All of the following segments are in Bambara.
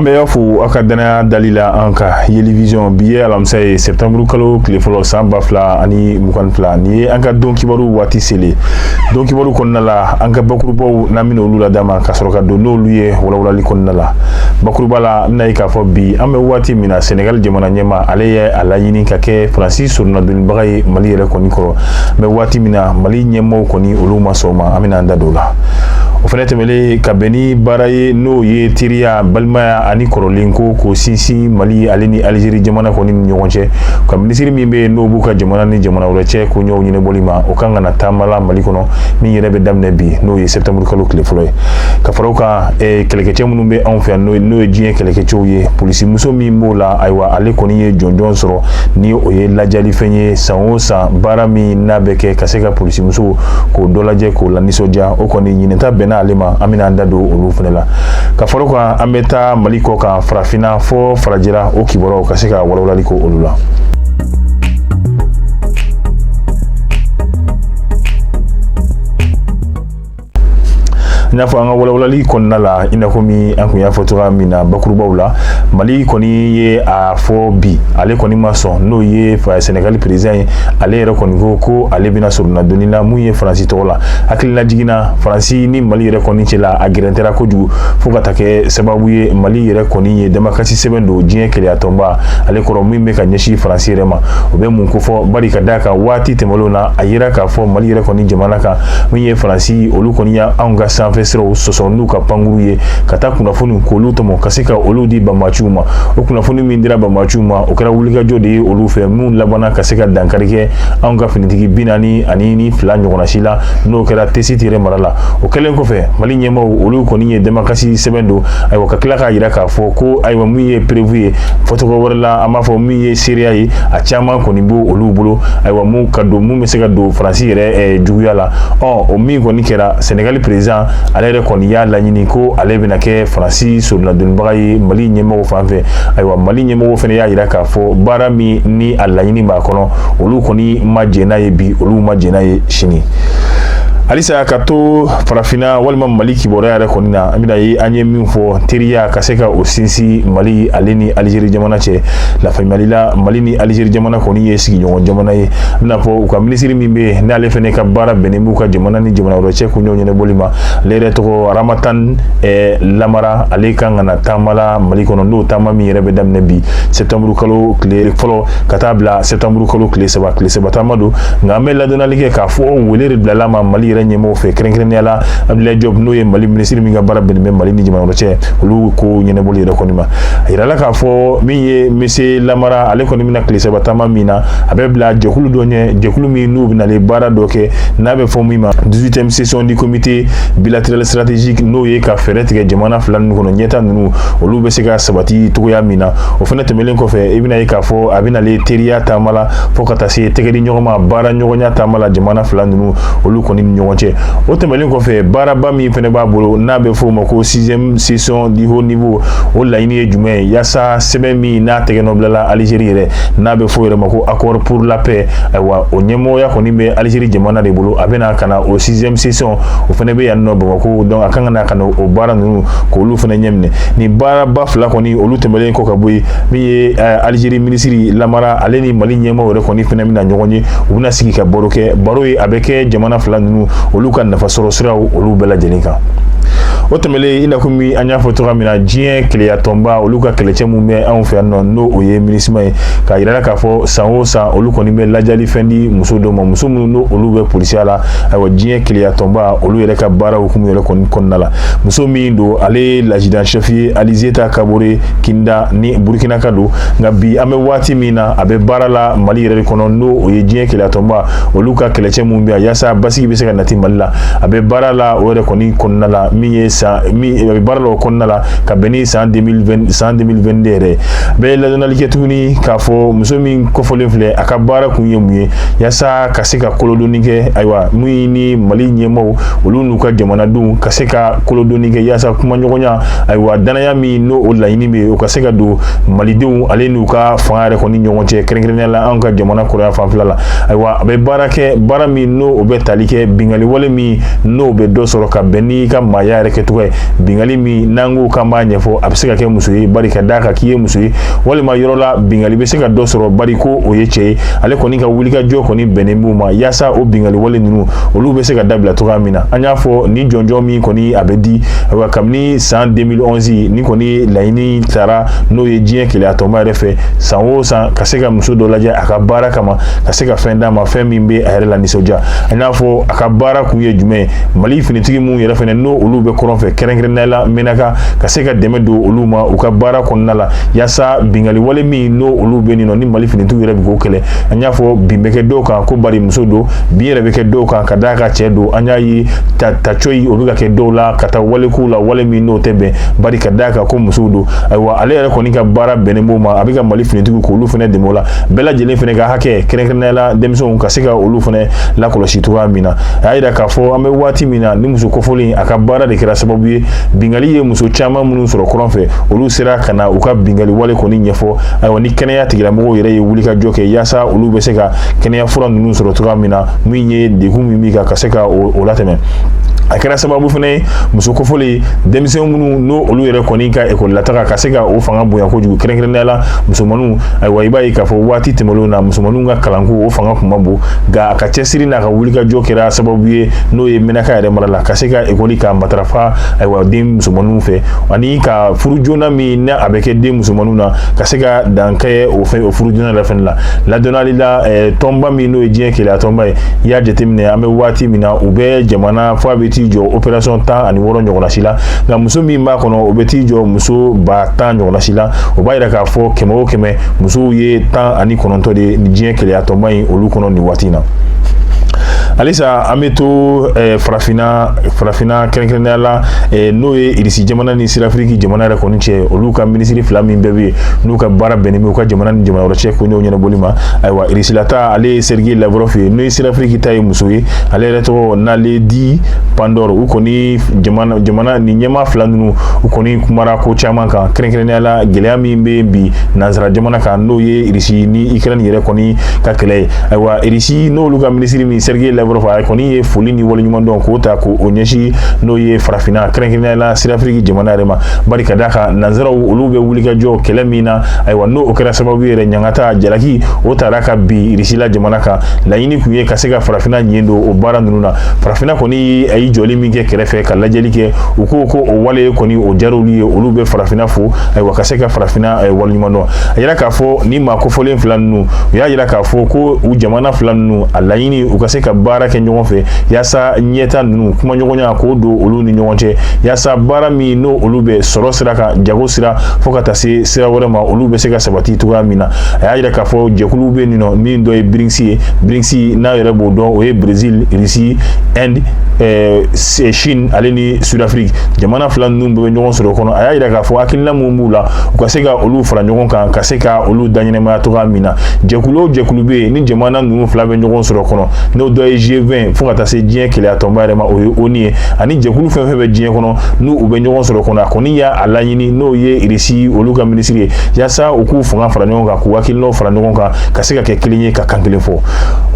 An bɛ aw fo aw ka danaya dali la an ka Yelivision. Bi ye alamisa ye, septembre kalo tile fɔlɔ, san 2022. Nin ye an ka don kibaru waati selen. Don kibaru kɔnɔna la, an ka bakurubaw n'an bɛna olu lad'a ma ka sɔrɔ ka don n'olu ye walawalali kɔnɔna la. Bakuruba la, an bɛna ye k'a fɔ bi an bɛ waati min na, Senegal jamana ɲɛmaa, ale ye a laɲini ka kɛ Faransi soronadonnibaga ye Mali yɛrɛ kɔni kɔrɔ. An bɛ waati min na, Mali ɲɛmaaw kɔni, olu ma sɔn o ma. An bɛna an da don o la. O fana tɛmɛlen, ka bɛn ni baara ye, n'o ye teriya, balimaya ani kɔrɔlen ko k'o sinsin Mali ale ni Alizeri jamana kɔni ni ɲɔgɔn cɛ, ka minisiri min bɛ yen n'o b'u ka jamana ni jamana wɛrɛ cɛ ko ɲɛw ɲɛnabɔli ma, o kan ka na taama la Mali kɔnɔ, min yɛrɛ bɛ daminɛ bi, n'o ye septembre kalo tile fɔlɔ ye. Ka fara o kan, kɛlɛkɛcɛ minnu bɛ anw fɛ yan, n'o ye diɲɛ kɛlɛkɛcɛw ye, polisimuso min b'o la, ayiwa, ale kɔni ye jɔnjɔn sɔrɔ, ni o ye lajɛlifɛn ye. San o san, baara min n'a bɛ kɛ ka se ka polisimuso k'o dɔ lajɛ k'o la nisɔndiya, o kɔni ɲinɛta bɛnna ale ma. An bɛna an da don olu fana la. Ka fara o kan, an bɛ taa Mali kɔ kan, farafinna fɔ farajɛla, o kibaruyaw ka se ka walawalali kɛ olu la. I n'a fɔ an ka walawalali kɔnɔna la, i n'a fɔ min an kun y'a fɔ cogoya min na bakurubaw la, Mali kɔni ye a fɔ bi, ale kɔni ma sɔn, n'o ye Senegali président ye. Ale yɛrɛ kɔni ko ko ale bɛna soronadonni la mun ye Faransi tɔgɔ la. Hakilina jiginna, Faransi ni Mali yɛrɛ kɔni cɛla a gɛrɛntɛra kojugu, fo ka taa kɛ sababu ye Mali yɛrɛ kɔni ye damakasi sɛbɛn don diɲɛ kelenyatɔnba ale kɔrɔ, min bɛ ka ɲɛsin Faransi yɛrɛ ma. O bɛ mun kofɔ? Bari ka d'a kan, waati tɛmɛnlenw na, a yira k'a fɔ Mali yɛrɛ kɔni jamana kan, min ye Faransi, olu kɔni y'anw ka sanfɛ siraw sɔsɔ n'u ka pankuru ye, ka taa kunnafoni k'olu tɔmɔ ka se ka olu di banbaanciw ma. O kunnafoni min dira banbaanciw ma, o kɛra wulikajɔ de ye olu fɛ, min labanna ka se ka dankari kɛ anw ka finitigi 42 ɲɔgɔnna si la, n'o kɛra Tessit yɛrɛ mara la. O kɛlen kɔfɛ, Mali ɲɛmaaw, olu kɔni ye damakasi sɛbɛn don, ayiwa, ka tila k'a yira k'a fɔ ko, ayiwa, min ye preuve ye, fɔcogo wɛrɛ la an b'a fɔ min ye seereya ye, a caman kɔni b'o olu bolo, ayiwa, mun ka don, mun bɛ se ka don Faransi yɛrɛ juguya la. Ɔ, o min kɔni kɛra, Senegali président, ale yɛrɛ kɔni y'a laɲini ko ale bɛna kɛ Faransi soronadonnibaga ye Mali ɲɛmɔgɔw fan fɛ. Ayiwa, Mali ɲɛmɔgɔw fana y'a yira k'a fɔ baara min ni a laɲini b'a kɔnɔ, olu kɔni ma jɛn n'a ye bi, olu ma jɛn n'a ye sini. Halisa ka to farafinna walima Mali kibaruya yɛrɛ kɔni na, an bɛna ye an ye min fɔ, teriya ka se ka o sinsin Mali ale ni Alizeri jamana cɛ. Lafaamuyali la, Mali ni Alizeri jamana kɔni ye sigiɲɔgɔn jamana ye. An bɛna fɔ u ka minisiri min bɛ yen, n'ale fana ka baara bɛnnen b'u ka jamana ni jamana wɛrɛ cɛ koɲɛw ɲɛnabɔli ma, ale yɛrɛ tɔgɔ Ramatan Lamara, ale kan ka na taama la Mali kɔnɔ, n'o taama min yɛrɛ bɛ daminɛ bi septembre kalo tile fɔlɔ ka taa bila septembre kalo tile saba. Tile saba taama don, nka an bɛ ladɔnnali kɛ k'a fɔ wele de bilala ma Mali yɛrɛ ɲɛmɔgɔw fɛ, kɛrɛnkɛrɛnnenya la Abdoulaye Diop, n'o ye Mali minisiri min ka baara bɛnnen bɛ Mali ni jamana wɛrɛ cɛ, olu ko ɲɛnabɔli yɛrɛ kɔni ma. A yirala k'a fɔ min ye monsieur Lamara, ale kɔni bɛna tile saba taama min na, a bɛ bila jɛkulu dɔ ɲɛ, jɛkulu min n'u bɛna baara dɔ kɛ, n'a bɛ fɔ min ma 18e session du comité bilatéral stratégique, n'o ye ka fɛɛrɛ tigɛ jamana fila ninnu kɔnɔ ɲɛta ninnu, olu bɛ se ka sabati cogoya min na. O fana tɛmɛnen kɔfɛ, i bɛna ye k'a fɔ a bɛna ale teriya taama la, fo ka taa se tɛgɛdi ɲɔgɔn ma, baara ɲɔgɔnya taama la jamana fila ninnu olu kɔni ni ɲɔgɔn cɛ. O tɛmɛnen kɔfɛ, baaraba min fana b'a bolo, n'a bɛ fɔ o ma ko 6e session du haut niveau, o laɲini ye jumɛn ye? Yaasa sɛbɛn min n'a tɛgɛnɔ bilala Alizeri yɛrɛ, n'a bɛ fɔ o yɛrɛ ma ko accord pour la paix, ayiwa, o ɲɛmɔgɔya kɔni bɛ Alizeri jamana de bolo. A bɛna ka na o 6e session, o fana bɛ yan nɔ Bamakɔ, donc a kan ka na ka na o baara ninnu k'olu fana ɲɛminɛ. Nin baaraba fila kɔni, olu tɛmɛnen kɔ ka bɔ yen, min ye Alizeri minisiri Lamara, ale ni Mali ɲɛmaaw yɛrɛ kɔni fana bɛna ɲɔgɔn ye, u bɛna sigi ka baro kɛ. Baro ye a bɛ kɛ jamana fila ninnu olu ka nafasɔrɔ siraw olu bɛɛ lajɛlen kan. O tɛmɛlen, i n'a fɔ min an y'a fɔ cogoya min na, diɲɛ kelenyatɔnba olu ka kɛlɛcɛ min bɛ anw fɛ yan nɔ, n'o o ye MINUSMA ye, k'a yira k'a fɔ san o san, olu kɔni bɛ lajali fɛn di muso dɔw ma, muso minnu n'o olu bɛ polisiya la. Ayiwa, diɲɛ kelenyatɔnba olu yɛrɛ ka baara hukumu yɛrɛ kɔni kɔnɔna la, muso min don, ale ye l'adjudant chef ye, Alizeta Kabore Kinda, ni Burukina ka don, nka bi an bɛ waati min na, a bɛ baara la Mali yɛrɛ de kɔnɔ, n'o o ye diɲɛ kelenyatɔnba olu ka kɛlɛcɛ minnu bɛ yan yaasa basigi bɛ se ka nati Mali la. A bɛ baara la o yɛrɛ kɔni kɔnɔna la, min ye san min a bɛ baara la o kɔnɔna la ka bɛn ni san 2020, san 2022 yɛrɛ. Bɛ ladɔnnali kɛ tuguni k'a fɔ muso min kɔfɔlen filɛ, a ka baara kun ye mun ye? Yaasa ka se ka kolodonni kɛ, ayiwa, min ni Mali ɲɛmaaw olu n'u ka jamanadenw ka se ka kolodonni kɛ, yaasa kumaɲɔgɔnya, ayiwa, danaya min n'o o laɲini bɛ yen, o ka se ka don malidenw ale n'u ka fanga yɛrɛ kɔni ɲɔgɔn cɛ, kɛrɛnkɛrɛnnenya la anw ka jamana kɔrɔya fanfɛla la. Ayiwa, a bɛ baara kɛ, baara min n'o o bɛ tali kɛ binkanni wale min n'o bɛ dɔ sɔrɔ ka bɛn n'i ka maaya yɛrɛ kɛcogo cogoya ye. Bingali min n'an ko k'an b'a ɲɛfɔ, a bɛ se ka kɛ muso ye, bari ka d'a kan k'i ye muso ye, walima yɔrɔ la bingali bɛ se ka dɔ sɔrɔ bari ko o ye cɛ ye. Ale kɔni ka wulikajɔ kɔni bɛnnen b'u ma yaasa o bingali wale ninnu, olu bɛ se ka dabila cogoya min na. An y'a fɔ ni jɔnjɔn min kɔni a bɛ di, ayiwa, kabini san 2011 ni kɔni laɲini taara, n'o ye diɲɛ keleya tɔnba yɛrɛ fɛ, san o san ka se ka muso dɔ lajɛ a ka baara kama, ka se ka fɛn d'a ma, fɛn min bɛ a yɛrɛ la nisɔndiya. An y'a fɔ a ka baara kun ye jumɛn ye? Mali finitigi minnu yɛrɛ fɛnɛ, n'o olu bɛ kɔrɔn fɛ, kɛrɛnkɛrɛnnenya la Menaka, ka se ka dɛmɛ don olu ma u ka baara kɔnɔna la, yaasa bingali wale min n'o olu bɛ nin nɔ, ni Mali finitigiw yɛrɛ bɛ k'o kɛlɛ. An y'a fɔ bin bɛ kɛ dɔw kan ko bari muso don, bin yɛrɛ bɛ kɛ dɔw kan ka d'a kan cɛ don. An y'a ye taco yi, o bɛ ka kɛ dɔw la ka taa walekow la, wale min n'o tɛ bɛn, bari ka d'a kan ko musow don. Ayiwa, ale yɛrɛ kɔni ka baara bɛnnen b'o ma. A bɛ ka Mali finitigiw k'olu fana dɛmɛ o la, bɛɛ lajɛlen fana ka hakɛ, kɛrɛnkɛrɛnnenya la denmisɛnw, ka se ka olu fana lakɔlɔsi cogoya min na. A y'a jira k'a fɔ an bɛ waati min na, ni muso kofɔlen, a ka baara de kɛra sababu ye bingali ye muso caman minnu sɔrɔ kɔrɔn fɛ, olu sera ka na u ka bingali wale kɔni ɲɛfɔ. Ayiwa, ni kɛnɛya tigilamɔgɔw yɛrɛ ye wulikajɔ kɛ yaasa olu bɛ se ka kɛnɛya fura ninnu sɔrɔ cogoya min na, min ye degun min b'i kan, ka se ka o latɛmɛ. A kɛra sababu fana ye muso kofɔlen, denmisɛn minnu n'o olu yɛrɛ kɔni ka ekɔli lataga, ka se ka o fanga bonya kojugu, kɛrɛnkɛrɛnnenya la musomaninw. Ayiwa, i b'a ye k'a fɔ waati tɛmɛnlenw na, musomaninw ka kalanko o fanga kun ma bon, nka a ka cɛsiri n'a ka wulikajɔ kɛra sababu ye, n'o ye Menaka yɛrɛ mara la, ka se ka ekɔli ka matarafa, ayiwa, den musomaninw fɛ, ani ka furu joona min n'a a bɛ kɛ den musomaninw na, ka se ka dan kɛ o fɛn o furu joona yɛrɛ fɛnɛ la. Ladɔnnali la, tɔnba min n'o ye diɲɛ keleya tɔnba ye, i y'a jateminɛ an bɛ waati min na, u bɛ jamana fo a bɛ t'i jɔ opération 16 ɲɔgɔnna si la, nka muso min b'a kɔnɔ, o bɛ t'i jɔ muso 10 000 ɲɔgɔnna si la. O b'a yira k'a fɔ 100 o 100, musow ye 19 de ye diɲɛ keleya tɔnba in olu kɔnɔ nin waati in na. Halisa an bɛ to farafinna, kɛrɛnkɛrɛnnenya la n'o ye Irisi jamana ni Sirafiriki jamana yɛrɛ kɔni cɛ, olu ka minisiri fila min bɛɛ bɛ yen, n'u ka baara bɛnnen bɛ u ka jamana ni jamana wɛrɛ cɛ koɲɛw ɲɛnabɔli ma. Ayiwa, Irisila ta, ale ye Sergei Lavrov ye, n'o ye Sirafiriki ta ye muso ye, ale yɛrɛ tɔgɔ Naledi Pandor. U kɔni jamana ni ɲɛmaa fila ninnu, u kɔni kumara ko caman kan, kɛrɛnkɛrɛnnenya la gɛlɛya min bɛ bi nansara jamana kan, n'o ye Irisi ni Ukraine yɛrɛ kɔni ka kɛlɛ ye. Ayiwa, Irisi n'olu ka minisiri min Sergei Lavrov, a kɔni ye foli ni waleɲuman dɔn k'o ta k'o ɲɛsin n'o ye farafinna, kɛrɛnkɛrɛnnenya la Sirafiriki jamana yɛrɛ ma, bari ka d'a kan nansaraw olu bɛ wulikajɔ kɛlɛ min na. Ayiwa, n'o o kɛra sababu yɛrɛ ɲangata jalaki o taara ka bin Irisila jamana kan. Laɲini kun ye ka se ka farafinna ɲɛ don o baara ninnu na. Farafinna kɔni a ye jɔli min kɛ kɛrɛfɛ ka lajɛli kɛ, u ko ko o wale kɔni o diyara olu ye, olu bɛ farafinna fo, ayiwa, ka se ka farafinna waleɲuman dɔn. A yira k'a fɔ ni maa kofɔlen fila ninnu, u y'a yira k'a fɔ ko u jamana fila ninnu, a laɲini u ka se ka baara kɛ ɲɔgɔn fɛ yaasa ɲɛta ninnu, kumaɲɔgɔnya k'o don olu ni ɲɔgɔn cɛ, yaasa baara min n'o olu bɛ sɔrɔ sira kan, jago sira, fo ka taa se sira wɛrɛ ma, olu bɛ se ka sabati cogoya min na. A y'a yira k'a fɔ jɛkulu bɛ nin nɔ min dɔ ye BRICS ye. BRICS n'a yɛrɛ b'o dɔn, o ye Brésil, Russie, Inde, Chine ale ni Sud-Afrique. Jamana fila ninnu bɛɛ bɛ ɲɔgɔn sɔrɔ o kɔnɔ. A y'a yira k'a fɔ hakilina mun b'u la, u ka se ka olu fara ɲɔgɔn kan, ka se ka olu da ɲɛnɛmaya cogoya min na. Jɛkulu o jɛkulu bɛ yen ni jamana ninnu fila bɛ ɲɔgɔn sɔrɔ kɔnɔ, n'o dɔ ye G20 fo ka taa se diɲɛ keleya tɔnba yɛrɛ ma, o ye ONU ye, ani jɛkulu fɛn fɛn bɛ diɲɛ kɔnɔ n'u u bɛ ɲɔgɔn sɔrɔ kɔnɔ, a kɔni y'a laɲini, n'o ye Irisi olu ka minisiri ye, yaasa u k'u fanga fara ɲɔgɔn kan, k'u hakilinaw fara ɲɔgɔn kan, ka se ka kɛ kelen ye, ka kan kelen fɔ.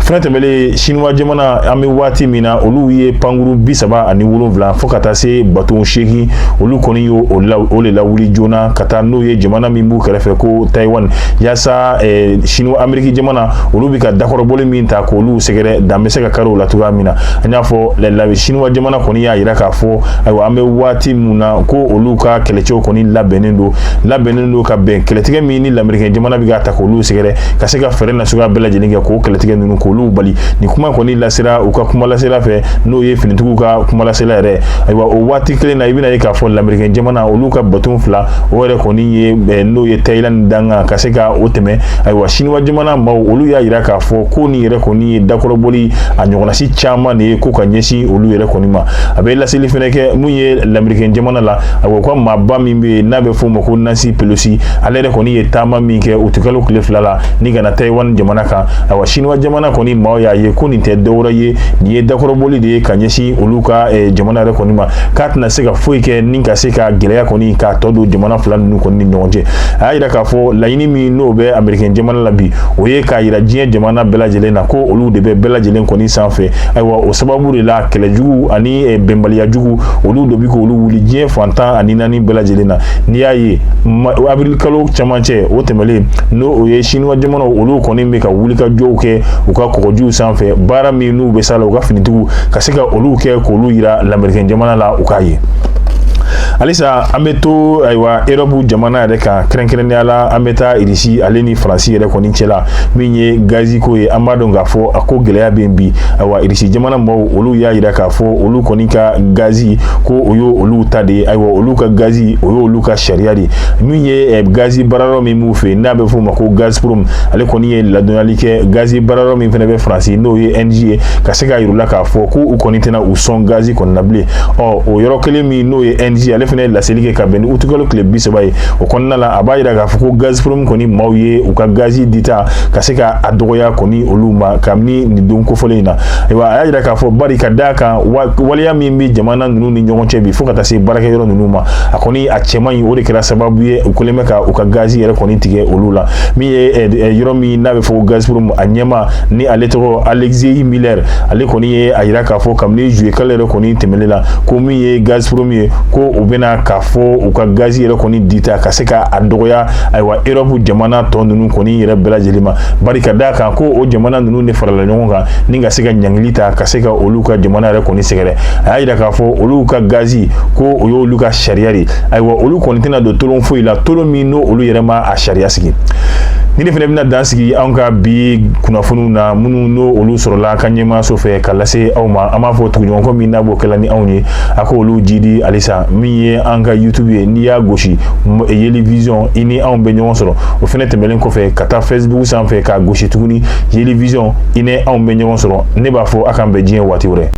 Fɛnɛ tɛmɛlen, Siniwa jamana, an bɛ waati min na, olu ye pankuru 37 fo ka taa se baton 8, olu kɔni y'o o de lawuli joona ka taa n'o ye jamana min b'u kɛrɛfɛ ko Taïwan, yaasa Siniwa Ameriki jamana olu bɛ ka dakɔrɔbɔli min ta k'olu sɛgɛrɛ, dan bɛ se ka kari o la cogoya min na. An y'a fɔ Siniwa jamana kɔni y'a yira k'a fɔ, ayiwa, an bɛ waati min na, ko olu ka kɛlɛcɛw kɔni labɛnnen don ka bɛn kɛlɛtigɛ min ni lamerikɛn jamana bɛ ka ta k'olu sɛgɛrɛ, ka se ka fɛɛrɛ nasuguya bɛɛ lajɛlen kɛ k'o kɛlɛtigɛ ninnu k'olu bali. Nin kuma kɔni lasera u ka kumalasela fɛ, n'o ye finitigiw ka kumalasela yɛrɛ. Ayiwa, o waati kelen na, i bɛna ye k'a fɔ lamerikɛn jamana olu ka baton fila o yɛrɛ kɔni ye, n'o ye Thaïlande dangan, ka se ka o tɛmɛ. Ayiwa, Siniwa jamana maaw olu y'a yira k'a fɔ ko nin yɛrɛ kɔni ye dakɔrɔbɔli a ɲɔgɔnnasi caman de ye ko ka ɲɛsin olu yɛrɛ kɔni ma. A bɛ laseli fɛnɛ kɛ mun ye lamerikɛn jamana la. Ayiwa, u ka maaba min bɛ yen n'a bɛ f'o ma ko Nancy Pelosi, ale yɛrɛ kɔni ye taama min kɛ utikalo tile 2 la ni ka na Taïwan jamana kan. Ayiwa, Siniwa jamana kɔni kɔni maaw y'a ye ko nin tɛ dɔwɛrɛ ye, nin ye dakɔrɔbɔli de ye ka ɲɛsin olu ka jamana yɛrɛ kɔni ma, k'a tɛna se ka foyi kɛ ni ka se ka gɛlɛya kɔni k'a tɔ don jamana fila ninnu kɔni ni ɲɔgɔn cɛ. A y'a jira k'a fɔ laɲini min n'o bɛ américain jamana la bi, o ye k'a jira diɲɛ jamana bɛɛ lajɛlen na ko olu de bɛ bɛɛ lajɛlen kɔni sanfɛ. Ayiwa, o sababu de la, kɛlɛjugu ani bɛnbaliya jugu, olu de bɛ k'olu wuli diɲɛ fan 14 bɛɛ lajɛlen na. N'i y'a ye avril kalo camancɛ o tɛmɛlen, n'o o ye chinois jamanaw, olu kɔni bɛ ka wulikajɔw kɛ u ka kɔgɔjiw sanfɛ, baara min n'u bɛ s'a la, u ka finitigiw ka se ka olu kɛ k'olu yira lamɛrikɛn jamana la, u k'a ye. Halisa an bɛ to, ayiwa, Europe jamana yɛrɛ kan, kɛrɛnkɛrɛnnenya la an bɛ taa Irisi ale ni Faransi yɛrɛ kɔni cɛla. Min ye gazi ko ye, an b'a dɔn k'a fɔ a ko gɛlɛya bɛ yen bi. Ayiwa, Irisi jamana maaw, olu y'a yira k'a fɔ olu kɔni ka gazi, ko o ye olu ta de ye. Ayiwa, olu ka gazi, o ye olu ka sariya de ye. Min ye gazi baarayɔrɔ min b'u fɛ yen, n'a bɛ f'o ma ko Gazprom, ale kɔni ye ladɔnyali kɛ gazi baarayɔrɔ min fana bɛ Faransi, n'o ye Engie ye, ka se k'a yir'u la k'a fɔ ko u kɔni tɛna u sɔn gazi kɔni na bilen. Ɔ, o yɔrɔ kelen min n'o ye Engie, ale fana ye laseli kɛ ka bɛn ni utukalo tile 30 ye. O kɔnɔna la, a b'a yira k'a fɔ ko Gazprom kɔni maaw ye u ka gazi dita ka se ka a dɔgɔya kɔni olu ma kabini nin don kofɔlen in na. Ayiwa, a y'a yira k'a fɔ bari ka d'a kan waleya min bɛ jamana ninnu ni ɲɔgɔn cɛ bi, fo ka taa se baarakɛyɔrɔ ninnu ma, a kɔni a cɛman ɲi. O de kɛra sababu ye u kɛlen bɛ ka u ka gazi yɛrɛ kɔni tigɛ olu la. Min ye yɔrɔ min n'a bɛ fɔ ko Gazprom, a ɲɛmaa ni ale tɔgɔ Alexei Miller, ale kɔni ye a yira k'a fɔ kabini juillet kalo yɛrɛ kɔni tɛmɛnen la, ko min ye Gazprom ye, ko u bɛna k'a fɔ u ka gazi yɛrɛ kɔni dita ka se ka a dɔgɔya, ayiwa, Europe jamana tɔ ninnu kɔni yɛrɛ bɛɛ lajɛlen ma, bari ka d'a kan ko o jamana ninnu de farala ɲɔgɔn kan ni ka se ka ɲangili ta ka se ka olu ka jamana yɛrɛ kɔni sɛgɛrɛ. A y'a yira k'a fɔ olu ka gazi, ko o y'olu ka sariya de ye. Ayiwa, olu kɔni tɛna don tolon foyi la, tolon min n'o olu yɛrɛ ma a sariya sigi. Ni ne fana bɛna dan sigi anw ka bi kunnafoniw na, minnu n'o olu sɔrɔla ka ɲɛmaaso fɛ ka lase aw ma. An b'a fɔ tuguɲɔgɔnkɔ min n'a b'o kɛla ni anw ye, a k'olu jidi halisa. Min ye an ka YouTube ye, n'i y'a gosi Yeli Vision, i ni anw bɛ ɲɔgɔn sɔrɔ. O fana tɛmɛnen kɔfɛ, ka taa Facebook sanfɛ k'a gosi tuguni Yeli Vision, i ni anw bɛ ɲɔgɔn sɔrɔ. Ne b'a fɔ a k'an bɛn diɲɛ waati wɛrɛ.